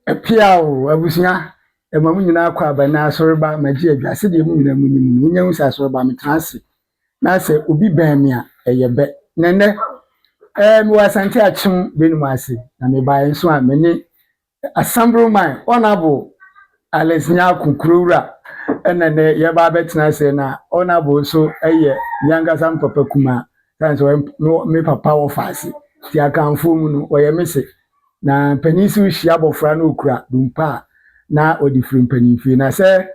Peaw! Abusua, ɛma mo nyinaa kɔ aba na asɔreba magye adwa. Sɛdeɛ mo nyinaa monim no, monya hu sɛ asɔreba metena ase na sɛ obi bɛn me a, ɛyɛ bɛ. Na nnɛ, ɛɛ mewɔ Asante Akyem Benum ase na mebaeɛ nso a me ne Assemblyman Honourable Alex Nyarko Kurowura ɛna nnɛ yɛba abɛtena ase na Honourable nso yɛ me ankasa me papa kumaa. Sane sɛ ɔyɛ me papa wɔ faase. Nti Akanfoɔ mu no, ɔyɛ me se. Na mpanin nso rehyia abɔfra na ɔkura dompa a na ɔde firi mpanimfie. Na sɛ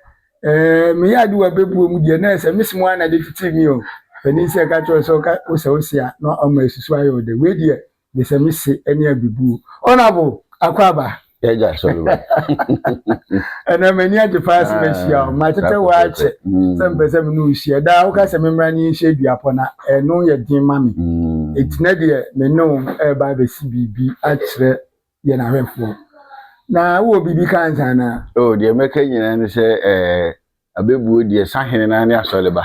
ɛɛ meyɛ ade wɔ abɛbuo mu deɛ na ɛsɛ mese mu ara na ɛde tetee mi o. Panin sɛ ɛka kyerɛ sɛ ɔka wosɛ wose a na ɔma asusu ayɛ ɔdɛ. Wei deɛ mesɛ mese ne abɛbuo. Honourable Akwaaba. Yɛgya sɔre ba. Ɛnɛ m'ani agye paa sɛ mahyia wo. Matetɛ wo akyɛ sɛ mpɛ sɛ me ne wo hyia. Daa woka sɛ memmra ne yɛnhyia duapɔ na ɛno yɛ den ma me. Enti na deɛ me ne wo reba abɛsi biribi akyerɛ yɛn ahwɛfoɔ. Na wowɔ biribi ka ansa na? Oh, deɛ mɛka nyinaa ne sɛ ɛɛ abɛbuo deɛ sahene naa ne asɔreba.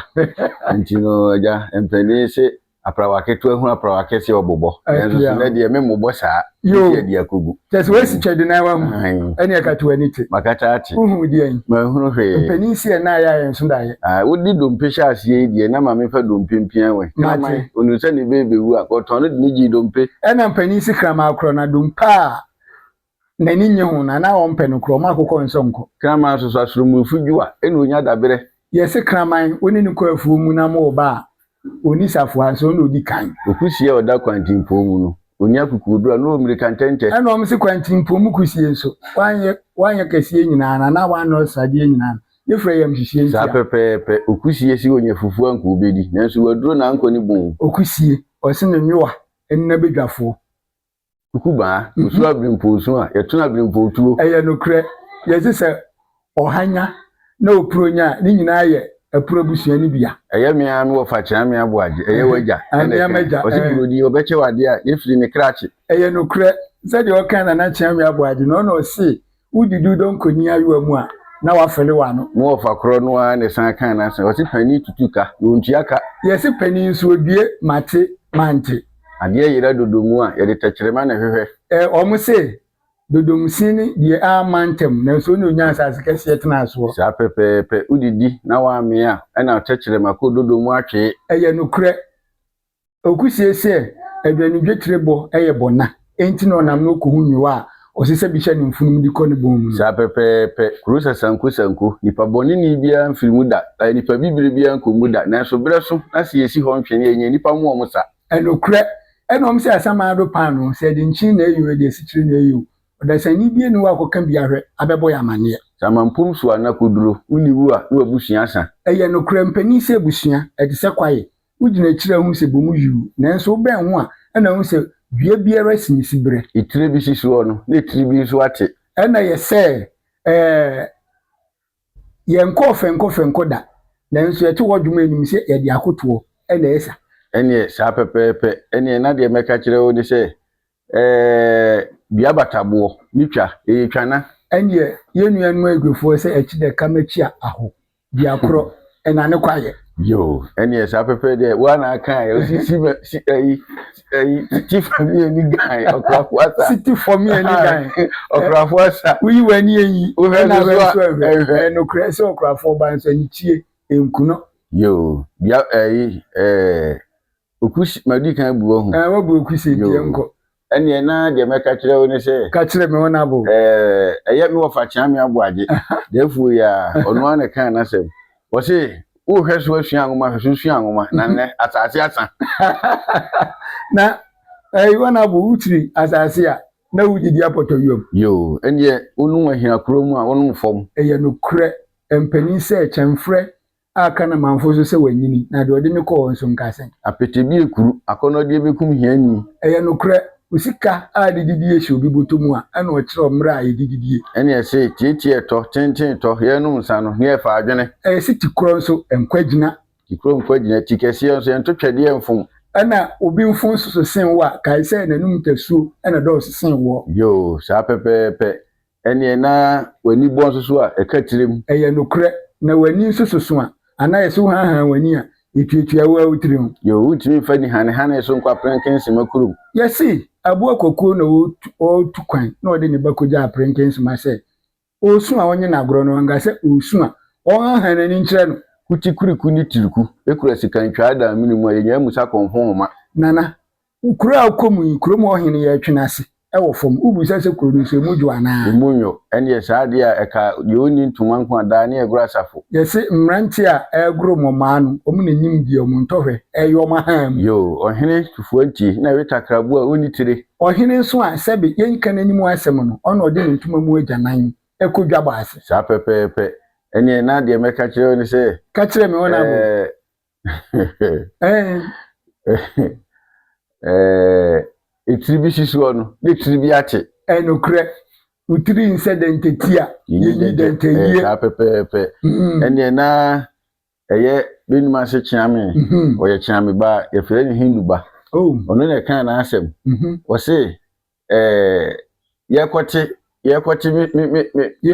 Nti no agya mpanin se Aprawa ketewa hunu aprawa kɛseɛ ɔbobɔ. Nanso so nɛ deɛ me mmobɔ saa. Yoo. Nti adi akogu. Kyɛ sɛ woasi twɛde nan wahu. Ɛne ɛkata w'ani te. Makata ate. Wohuu deɛn? Manhunu hwee. Mpanin si ɛna ayɛ a yɛn so daeɛ. Ah, wode dompe hyɛ aseɛ yi deɛ na ma memfa dompe mpia wɛ. Mate. Kraman, onim sɛ ne bɛ rebɛwu a, ɔtɔn no de ne gyee dompe. Ɛna mpanin si kraman korɔ na dompe a n'ani nnye ho no anaa ɔmpɛ no korɔ, ɔma akokɔ nsɔ nkɔ. Kraman nso so, asorɔmufo dwo a, ɛna onya daberɛ. Yɛse kraman, wo ne no kɔ afuo mu na mo reba a, ɔnni safoa nso ɔno na ɔdi kan. Okusie a ɔda kwantimpɔn mu no, ɔnni akokoɔduro a, na ɔwɔ mmirika ntɛntɛ. Ɛna wɔn se kwantimpɔn mu kusie nso, wanyɛ wanyɛ kɛseɛ nyinaa no anaa wannɔ sradeɛ nyinaa no, ne frɛ yamhyehyeɛ Saa ntia. pɛpɛɛpɛ, okusie se ɔnya fufuo a anka ɔbɛdi, nanso waduro na ankɔ ne bɔn. Okusie, ɔse ne nwowa nna badwafoɔ. Kukubaa, osu abirempɔnsu a, yɛto no abirempɔntuo. Ɛyɛ nokorɛ, yɛse sɛ ɔha nya na opuro nya a, ne nyinaa yɛ apuro abusua no bia. Ɛyɛ me ara me wɔfa Kyeame Aboagye, ɛyɛ w'agya ɛna ɛkae. Ɔse Buroni ɔbɛkyɛ wo adeɛ a, yɛfiri ne krakye. Ɛyɛ nokorɛ, sɛdeɛ ɔkaa Nana Kyeame Aboagye no, ɔna ɔse Wodidi dɔnkɔni ayowa mu a, na wafɛle w'ano. Mo wɔfa korɔ no ara na ɛsan kaa n'asɛm. Ɔse panin tutu ka, na ɔntua ka. Yɛse panin nso odue mate mante. Adeɛ yera dodo mu a, yɛde tɛkyerɛma na ɛhwehwɛ. Ɛ, wɔn se Dodomsin ne deɛ amma ntɛm, nanso ɔna ɔnyaa asase kɛseɛ tenaa soɔ. Saa pɛpɛɛpɛ, wodidi na woammee a, ɛna tɛkyerɛma kɔ dodo mu atwee. Ɛyɛ nokorɛ. Okusie sɛ aduane dwetire bɔ yɛ bɔna, enti na ɔnam no kohu nwowa a ɔsesa bi hyɛ ne mfunumu de kɔ ne bɔn mu no. Saa pɛpɛɛpɛ, kuro sasanku sanku, nipa bɔneni biara mfiri mu da, ɛɛ nipa bibire biara nkɔ mu da, nanso berɛ so na sɛ yɛsi hɔ ntwene a, ɛnya nnipa mu wɔn sa. Ɛnokorɛ, ɛna wɔn sɛ asamando paanoo, sɛ ɛde nkyen na ɛyɛ o, ɛde asikyire na ɛyɛ o, ɔdasani bi nni hɔ a ɔkɔka bi ahwɛ abɛbɔ yɛn amaneɛ. Sɛ amampom so a na kɔduro, wonni wu a na w'abusua asa. Ɛyɛ nokorɛ, mpanin sɛ abusua, ɛte sɛ kwaeɛ, Wogyina akyiri a hu sɛ bɔ mu yuu, nanso wobɛn ho a ɛna hu sɛ dua biara si ne siberɛ. Etire bi si soɔ no, na etire bi nso ate. Ɛna yɛ sɛ ɛɛ yɛnkɔɔ fɛnkɔ fɛnkɔ da, nanso yɛte hɔ dwom a yɛnim sɛ yɛde akotoɔ na ɛsa. Ɛneɛ saa pɛpɛɛpɛ, ɛneɛ na deɛ mɛka kyerɛ wo ne sɛ ɛɛ dua bataboɔ ne twa, ɛyɛ twana. Ɛneɛ yɛn nuanom Aguefoɔ sɛ akyi dɛ ka m'akyi a aho. Dua korɔ ɛna ne kwaeɛ. Yoo, ɛneɛ saa pɛpɛ deɛ woa na aka ɛ, osi si bɛ si ɛyi ɛyi ti fa mi ani gan ɔkorafo asa. Si ti fɔ mi ani gan ɔkorafo asa. Woyi w'ani enyi Wohwɛ ɛna nso wɛ so nso a ɛhwɛ. ɛhwɛ. Ɛyɛ nokorɛ sɛ ɔkorafoɔ ba nso anikyie nku no. Yoo, dua ɛyi ɛɛ okusi madi kan abu wahu. Ɛɛ wabu okusie nti Yoo. yɛnkɔ. Ɛneɛ na deɛ mɛka kyerɛ wo ne sɛ. Ka kyerɛ me honourable. Ɛɛ ɛyɛ me wɔfa Kyeame Aboagye, Daafuo yi ara, ɔno ara na ɛkaa n'asɛm. Ɔse, wohwɛ so asua nwoma, hwɛ so sua nwoma, na nnɛ, asase asa. Na ɛyi honourable, wokyiri asase a, na wodidi apɔtɔyowa mu. Yoo, ɛneɛ wonom ahina korɔ mu a, wonom fam. Ɛyɛ nokorɛ, mpanin sɛ, kyɛmfrɛ a ka Namanfo so sɛ wanyini, na deɛ ɔde me kɔɔ hɔ nso nka sɛn? Apete bi ekuru, akɔnnɔdeɛ bɛkum hiani. Ɛyɛ nokorɛ, wo sika a de didie hyɛ obi bɔtɔ mu a, ɛna ɔkyerɛ wo mmerɛ a yɛde didie. Ɛne ɛse, tietie tɔ, tenten tɔ, yɛrenom nsa no, ne yɛfa adwene. Ɛyɛ se ti korɔ nso, nkwa gyina. Ti korɔ nkwa gyina, ti kɛseɛ nso, yɛnto twɛdeɛ mfom. Ɛna obi mfom soso sen wo a, kae sɛ n'anum ntasuo na ɛdɔɔso sen woɔ. Yoo, saa pɛpɛɛpɛ. Ɛnneɛ na w'ani bɔ nso so a, ɛka tirim. Ɛyɛ nokorɛ, na w'ani nso soso a, anaa yɛse wohaahaa w'ani a, Etuatua wo a wo tiri ho. Yoo, wontumi mfa ni hanehane so nkɔ Aperenkensema kurom. Yɛse aboa kwakuo na ɔretu kwan na ɔde ne ba kɔgya Aperenkensema sɛ ɔresu a ɔnye no agorɔ no, wanka sɛ ɔresu a ɔnhanhan n'ani nkyerɛ no. Kuti kuriku ne tiriku kura sikantwaa da amene mu a yɛnyaa mu sa kɔmfo nhoma. Nana, Wo kuro a wokɔ mu yi, kurom hɔ hene yɛretwe no ase wɔ fam. Wobisa sɛ kuro no nso emu dwo anaa? Emu nnwo. Ɛnneɛ saa deɛ a ɛka deɛ ɔnni ntoma nko a daa ne ɛgoro asafo. Yɛse mmeranteɛ a ɛregoro mmɔmaa no, wɔn na nim deɛ wɔn ntɔhwɛ reyɛ wɔn ahaa mu. Yoo, ɔhene Tufoɔ nti na ɛwe takraboa a ɔnni tire. Ɔhene nso a sɛbe yɛnka n'anim asɛm no, ɔno na ɔde ne ntoma mu agyanan kɔ dwabɔ ase. Saa pɛpɛɛpɛ. Ɛnneɛ na deɛ mɛka kyerɛ wo ne sɛ. Ka kyerɛ me, Honourable. Etiri bi si soɔ no, ne tiri bi ate. Ɛnokorɛ, wo tiri nsɛ dɛntɛti a, yɛnyi dɛntɛyie. Saa pɛpɛɛpɛ. Ɛnneɛ na ɛyɛ bɛnum ase kyeame, ɔyɛ kyeame ba, yɛfrɛ no Hindu ba. Ɔno na ɛkaa n'asɛm. Ɔse, yɛkɔte, yɛkɔte me me me.